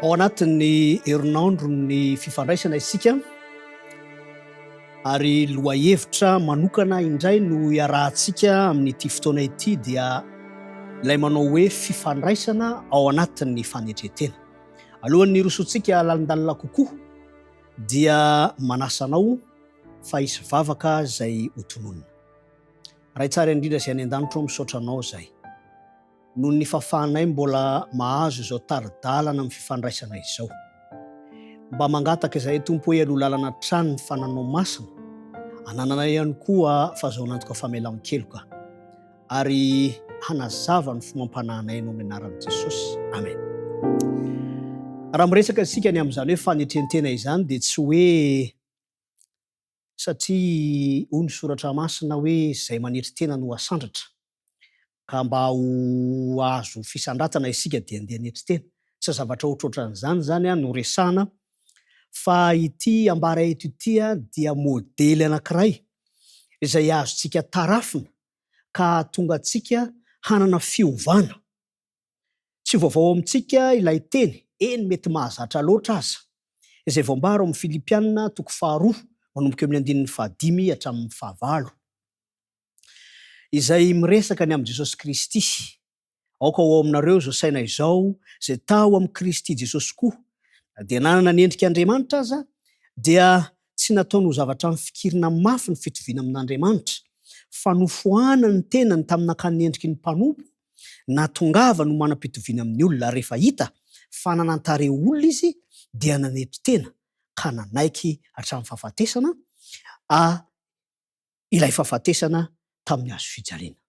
Ao anatin'ny herinandron'ny fifandraisana isika ary lohahevitra manokana indray no iarahantsika amin'ity fotoana ity dia ilay manao hoe fifandraisana ao anatin'ny fanetren-tena. Alohan'ny hirosoantsika lalindalina kokoa dia manasa anao fa hisy vavaka izay hotononina. Ray tsara indrindra izay any an-danitra ô, misaotra anao izay. Noho ny fahafahanay mbola mahazo izao tari-dalana amin'ny fifandraisana izao. Mba mangataka izahay Tompo hoe aloha lalana hatrany ny fananao masina, anananay ihany koa fahazoan'antoka famelan-keloka, ary hanazava ny fomam-panahinay noho ny anaran'i Jesosy. Amen. Raha miresaka isika ny amin'izany hoe fanetren-tena izany dia tsy hoe satria hoy ny soratra masina hoe izay manetry tena no asandratra, ka mba ho azo fisandratana isika dia andeha hanetry tena. Tsy zavatra ohatrohatran'izany izany no resahana fa ity ambara eto ity dia modely anankiray izay azontsika tarafina ka hahatonga antsika hanana fiovana. Tsy vaovao amintsika ilay teny, eny mety mahazatra loatra aza, izay voambara ao amin'ny Filipiana toko faharoa manomboka eo amin'ny andininy fahadimy hatramin'ny fahavalo, izay miresaka ny amin'i Jesosy Kristy, Aoka ho ao aminareo izao saina izao, izay tao amin'i Kristy Jesosy koa, na dia nanana ny endrik'Andriamanitra aza, dia tsy nataony ho zavatra nifikirina mafy ny fitoviana amin'Andriamanitra, fa nofoanany ny tenany tamin'ny nakany ny endriky ny mpanompo, Nahatongavany ho manam-pitoviana amin'ny olona, ary rehefa hita fa nanan-tarehy ho olona izy, dia nanetry tena ka nanaiky hatramin'ny fahafatesana, a ilay fahafatesana tamin'ny hazo fijaliana.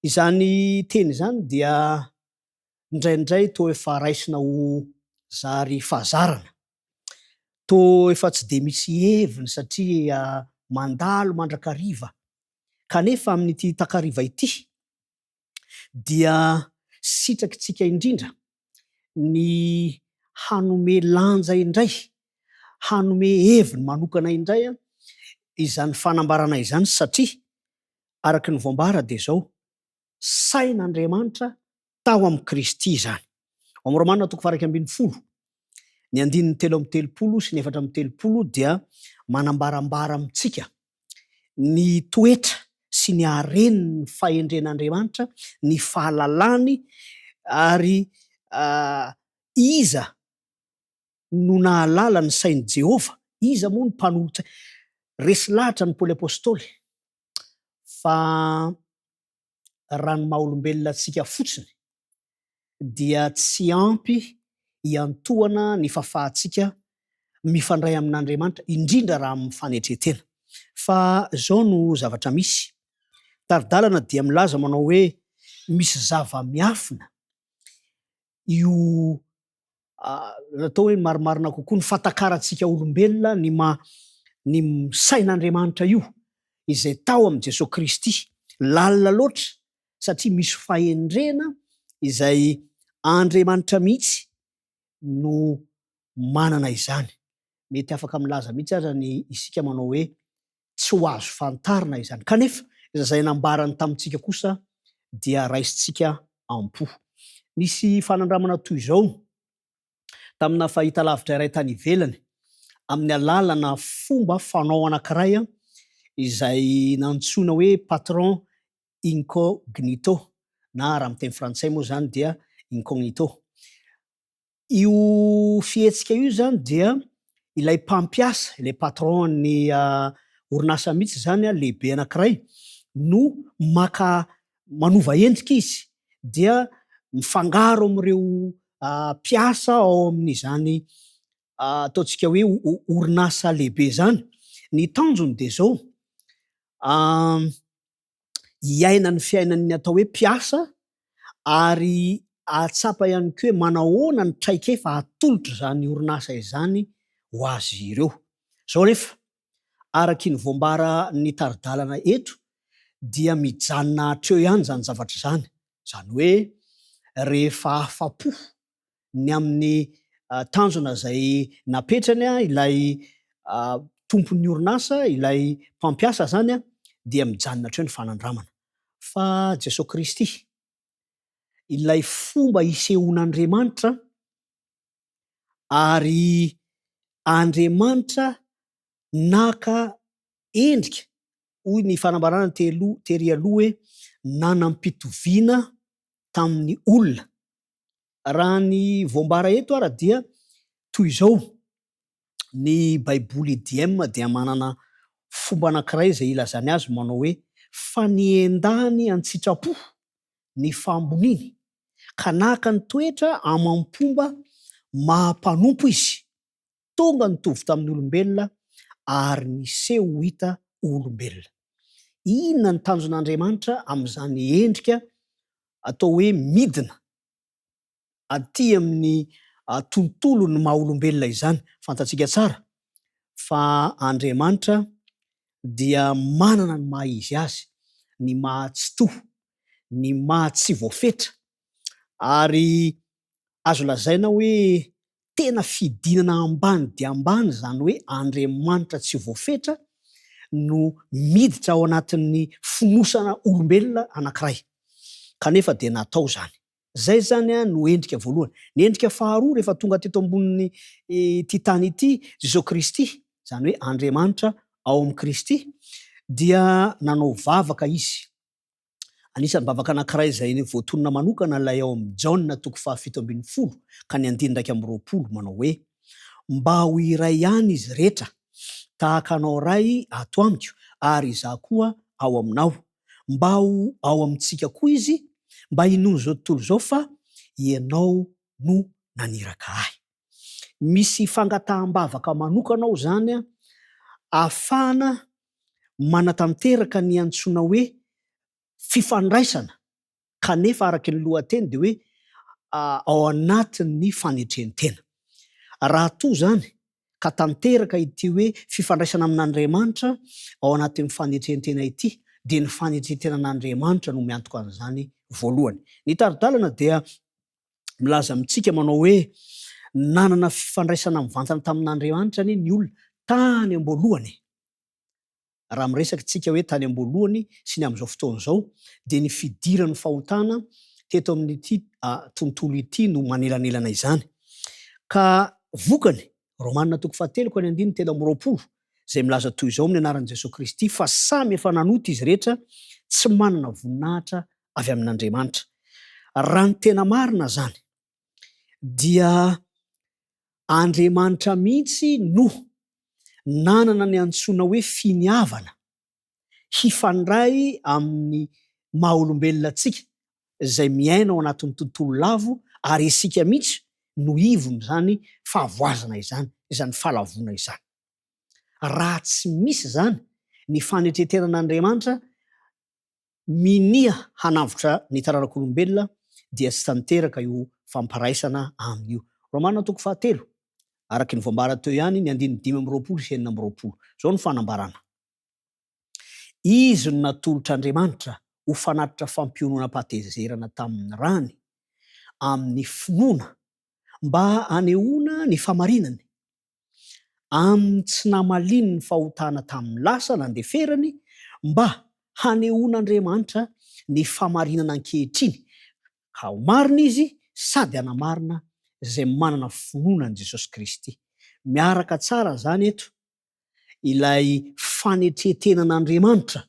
Izany teny izany dia indraindray toa efa raisina ho zary fahazarana, toa efa tsy dia misy heviny satria mandalo mandrakariva Kanefa amin'ity takariva ity dia sitrakitsika indrindra ny hanome lanja indray, hanome heviny manokana indray izany fanambarana izany satria araka ny voambara dia izao, sain'Andriamanitra tao amin'i Kristy izany. Ao amin'ny Romana toko faha-11, ny andininy 33 sy ny 34 dia manambarambara amintsika ny toetra sy ny haren'ny fahendren'Andriamanitra, ny fahalalany ary iza no nahalala ny sain'i Jehovah? Iza moa no mpanolotsaina? Resy lahatra ny Paoly Apostoly fa raha ny maha olombelona antsika fotsiny dia tsy ampy hiantohana ny fahafahantsika mifandray amin'Andriamanitra, indrindra raha amin'ny fanetren-tena. Fa izao no zavatra misy, tari-dalana dia milaza manao hoe misy zava-miafina io atao hoe marimarina kokoa ny fahatakarantsika olombelona ny maha ny sain'Andriamanitra io izay tao amin'i Jesoa Kristy lalina loatra satria misy fahendrena izay Andriamanitra mihitsy no manana izany. Mety afaka milaza mihitsy aza ny isika manao hoe tsy ho azo fantarina izany. Kanefa izay nambarany tamintsika kosa dia raisintsika am-po. Nisy fanandramana toy izao tamina fahitalavitra iray tany ivelany, amin'ny alalana fomba fanao anankiray izay nantsoina hoe patron incognito, na raha amin'ny teny frantsay moa izany dia incognito. Io fihetsika io izany dia ilay mpampiasa, ilay patron-n'ny orinasa mihitsy izany, lehibe anankiray no maka, manova endrika izy dia mifangaro amin'ireo mpiasa ao amin'izany ataontsika hoe orinasa lehibe izany. Ny tanjony dia izao, hiaina ny fiainan'ny atao hoe mpiasa ary hahatsapa ihany koa hoe manahoana ny traikefa atolotr'izany orinasa izany ho azy ireo. Izao anefa, araky ny voambara ny tari-dalana eto dia mijanona hatreo ihany izany zavatra izany, izany hoe rehefa afa-po ny amin'ny tanjona izay napetrany ilay tompon'ny orinasa, ilay mpampiasa izany dia mijanona hatreo ny fanandramana. Fa Jesoa Kristy, ilay fomba isehoan'Andriamanitra. Ary Andriamanitra naka endrika, hoy ny fanambarana telo tery aloha hoe nanam-pitoviana tamin'ny olona. Raha ny voambara eto ara dia toy izao, ny Baiboly IDM dia manana fomba anankiray izay ilazany azy manao hoe, fa niendahany an-tsitrapo ny fahamboniany, ka naka ny toetra amam-pomba maha mpanompo izy, tonga nitovy tamin'ny olombelona ary niseho ho hita ho olombelona. Inona ny tanjon'Andriamanitra amin'izany endrika atao hoe midina aty amin'ny tontolon'ny maha olombelona izany? Fantatsika tsara fa Andriamanitra dia manana ny maha izy azy, ny maha tsitoha, ny maha tsy voafetra ary azo lazaina hoe tena fidinana ambany dia ambany izany hoe Andriamanitra tsy voafetra no miditra ao anatin'ny fonosana olombelona anankiray. Kanefa dia natao izany. Izay izany no endrika voalohany. Ny endrika faharoa rehefa tonga teto ambonin'ny ity tany ity Jesoa Kristy, izany hoe Andriamanitra ao amin'i Kristy, dia nanao vavaka Izy. Anisan'ny vavaka anankiray izay voatonona manokana ilay ao amin'ny Jaona toko fahafito ambin'ny folo ka ny andininy 21 manao hoe, Mba ho iray ihany izy rehetra, tahaka Anao Ray ato amiko ary Izaho koa ao aminao, mba ho ao amintsika koa izy, mba hinoan'izao tontolo izao fa Ianao no naniraka Ahy. Misy fangataham-bavaka manokana ao izany ahafahana manatanteraka ny antsoina hoe fifandraisana kanefa araka ny lohateny dia hoe ao anatin'ny fanetren-tena. Raha toa izany ka tanteraka ity hoe fifandraisana amin'Andriamanitra ao anatin'ny fanetren-tena ity dia ny fanetren-tenan'Andriamanitra no miantoka an'izany voalohany. Ny tari-dalana dia milaza amintsika manao hoe nanana fifandraisana mivantana tamin'Andriamanitra anie ny olona tany am-boalohany. Raha miresaka isika hoe tany am-boalohany sy ny amin'izao fotoana izao dia ny fidiran'ny fahotana teto amin'ity tontolo ity no manelanelana izany. Ka vokany, Romana toko fahatelo ka ny andininy 23, izay milaza toy izao amin'ny anaran'i Jesoa Kristy fa samy efa nanota izy rehetra, tsy manana voninahitra avy amin'Andriamanitra. Raha ny tena marina izany dia Andriamanitra mihitsy no nanana ny antsoina hoe finiavana hifandray amin'ny maha olombelona antsika izay miaina ao anatin'ny tontolo lavo ary isika mihitsy no ivon'izany fahavoazana izany, izany fahalavoana izany. Raha tsy misy izany ny fanetren-tenan'Andriamanitra minia hanavotra ny taranak'olombelona dia tsy tanteraka io fampiraisana aminy io. Romana toko fahatelo, araka ny voambara teo ihany, ny andininy 25 sy 26. Izao no fanambarana, Izy no natolotr'Andriamanitra ho fanatitra fampiononam-pahatezerana tamin'ny rany, amin'ny finoana, mba hanehoana ny famarinany, amin'ny tsy namaliany ny fahotana tamin'ny lasa nandeferany mba hanehoan'Andriamanitra ny famarinana ankehitriny, ka ho marina izy sady hanamarina izay manana finoana an'i Jesosy Kristy. Miaraka tsara izany eto ilay fanetren-tenan'Andriamanitra,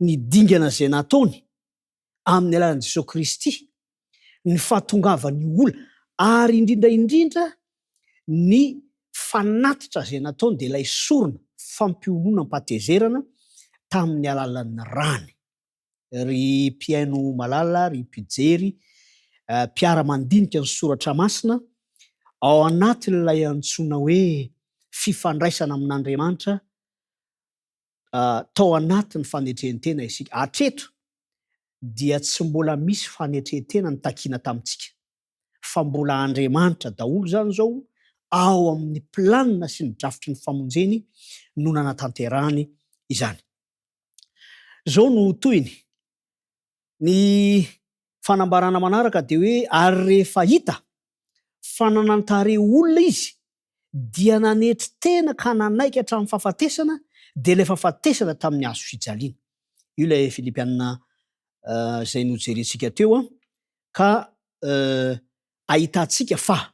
ny dingana izay nataony amin'ny alalan'i Jesoa Kristy, ny fahatongavan'ny olona, ary indrindra indrindra ny fanatitra izay nataony dia ilay sorona fampiononam-pahatezerana tamin'ny alalan'ny rany. Ry mpihaino malala, ry mpijery, mpiara-mandinika ny soratra masina, ao anatin'ilay antsoina hoe fifandraisana amin'Andriamanitra, tao anatin'ny fanetren-tena isika. Hatreto dia tsy mbola misy fanetren-tena nitakiana tamintsika, fa mbola Andriamanitra daholo izany izao ao amin'ny planina sy ny drafitry ny famonjeny no nanatanterahany izany. Izao no tohiny, ny fanambarana manaraka dia hoe ary rehefa hita fa nanan-tarehy olona izy dia nanetry tena ka nanaiky hatramin'ny fahafatesana, dia ilay fahafatesana tamin'ny hazo fijaliana. Io ilay Filipiana izay nojerentsika teo ka ahitantsika fa.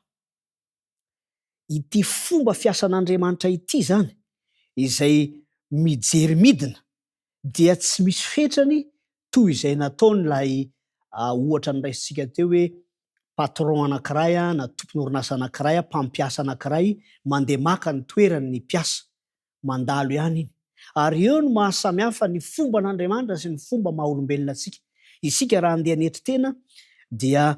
Ity fomba fiasan'Andriamanitra ity izany, izay mijery midina, dia tsy misy fetrany toy izay nataon'ilay ohatra noraisintsika teo hoe patron anankiray na tompon'orinasa anankiray, mpampiasa anankiray mandeha maka ny toerany ny mpiasa. Mandalo ihany iny. Ary eo no maha samy hafa ny fomban'Andriamanitra sy ny fomba maha olombelona antsika. Isika raha handeha hanetry tena dia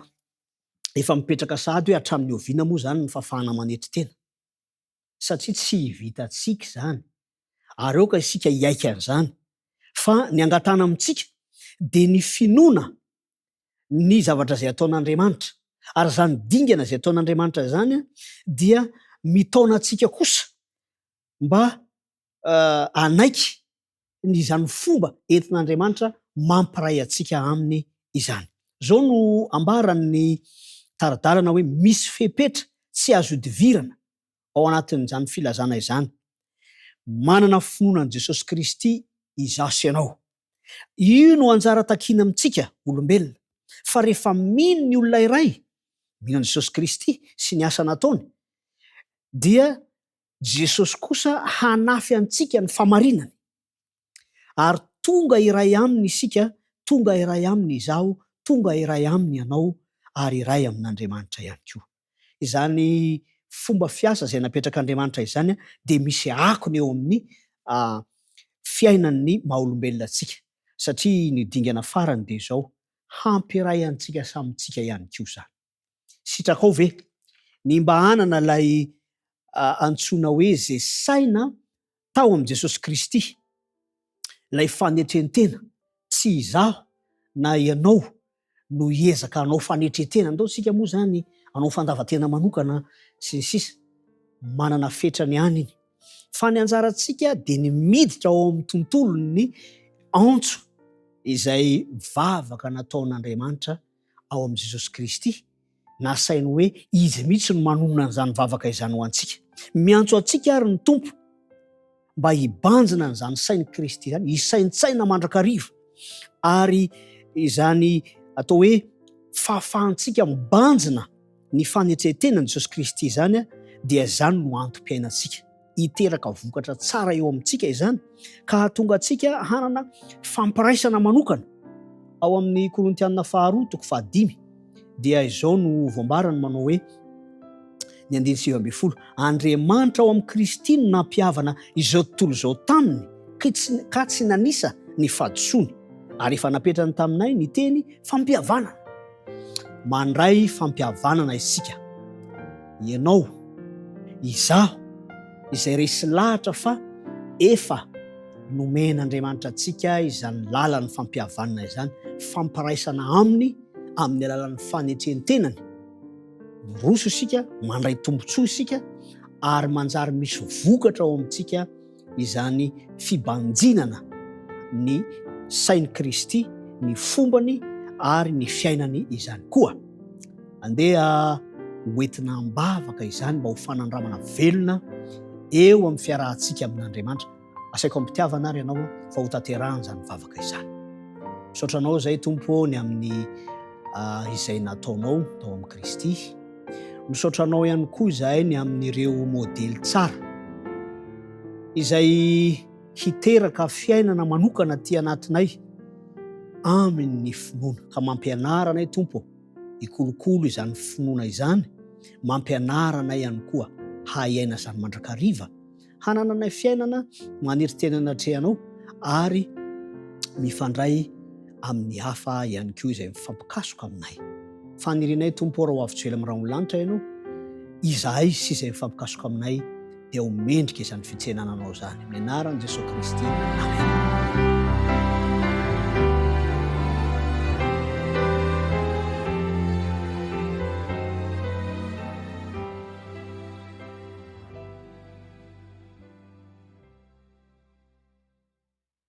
efa mipetraka sahady hoe hatramin'ny oviana moa izany ny fahafahana manetry tena? Satria tsy vitantsika izany. Ary aoka isika hiaiky an'izany. Fa ny angatahana amintsika dia ny finoana ny zavatra izay ataon'Andriamanitra. Ary izany dingana izay ataon'Andriamanitra izany dia mitaona antsika kosa mba hanaiky ny izany fomba entin'Andriamanitra mampiray antsika aminy izany. Izao no ambaran'ny tari-dalana hoe misy fepetra tsy azo ihodivirana ao anatin'izany filazana izany. Manana finoana an'i Jesosy Kristy izaho sy ianao. Io no anjara takiana amintsika olombelona. Fa rehefa mino ny olona iray, mino an'i Jesosy Kristy sy ny asa nataony, dia Jesosy kosa hanafy antsika ny famarinany. Ary tonga iray Aminy isika, tonga iray Aminy izaho, tonga iray Aminy ianao, ary iray amin'Andriamanitra ihany koa. Izany fomba fiasa izay napetrak'Andriamanitra izany dia misy akony eo amin'ny fiainan'ny maha olombelona antsika, satria ny dingana farany dia izao, hampiray antsika samy tsika ihany koa izany. Sitrakao ve ny mba hanana ilay antsoina hoe ze saina tao amin'i Jesosy Kristy, ilay fanetren-tena, tsy izaho na ianao no hiezaka hanao fanetren-tena, ndao isika moa izany hanao fandavan-tena manokana sy ny sisa, manana fetrany ihany iny. Fa ny anjarantsika dia ny miditra ao amin'ny tontolon'ny antso izay vavaka nataon'Andriamanitra ao amin'i Jesosy Kristy, nasainy hoe Izy mihitsy no manonona an'izany vavaka izany ho antsika. Miantso antsika àry ny Tompo mba hibanjina an'izany sain'i Kristy izany, hisaintsaina mandrakariva, ary izany atao hoe fahafahantsika mibanjina ny fanetren-tenan'i Jesosy Kristy izany dia izany no antom-piainantsika. Hiteraka vokatra tsara eo amintsika izany ka hahatonga antsika hanana fampiraisana manokana. Ao amin'ny Korintianina faharoa toko fahadimy dia izao no voambarany manao hoe ny andininy 19, Andriamanitra ao amin'i Kristy no nampihavana izao tontolo izao taminy ka tsy nanisa ny fahadisoany, ary efa napetrany taminay ny teny fampihavanana. Mandray fampihavanana isika. Ianao, izaho, izay resy lahatra fa efa nomen'Andriamanitra antsika izany lalan'ny fampihavanana izany, fampiraisana Aminy amin'ny alalan'ny fanetren-tenany. Miroso isika, mandray tombontsoa isika, ary manjary misy vokatra ao amintsika izany fibanjinana ny sain'i Kristy, ny fombany ary ny fiainany izany koa. Andeha hoentina am-bavaka izany mba ho fanandramana velona eo amin'ny fiarahantsika amin'Andriamanitra. Asaiko am-pitiavana ary ianao fa hotanterahana izany vavaka izany. Misaotra anao izay Tompo ô ny amin'ny izay nataonao tao amin'i Kristy. Misaotra anao ihany koa izahay ny amin'ireo modely tsara izay hiteraka fiainana manokana aty anatinay amin'ny finoana. Ka mampianara anay Tompo ô, hikolokolo izany finoana izany, mampianara anay ihany koa hahay-aina izany mandrakariva. Hanananay fiainana maniry tena anatrehanao ary mifandray amin'ny hafa ihany koa izay mifampikasoka aminay. Fanirianay Tompo ô raha ho avy tsy ho ela amin'ny rahon'ny lanitra Ianao, izahay sy izay mifampikasoka aminay dia ho mendrika izany fitsenana Anao izany. Amin'ny anaran'i Jesoa Kristy. Amen.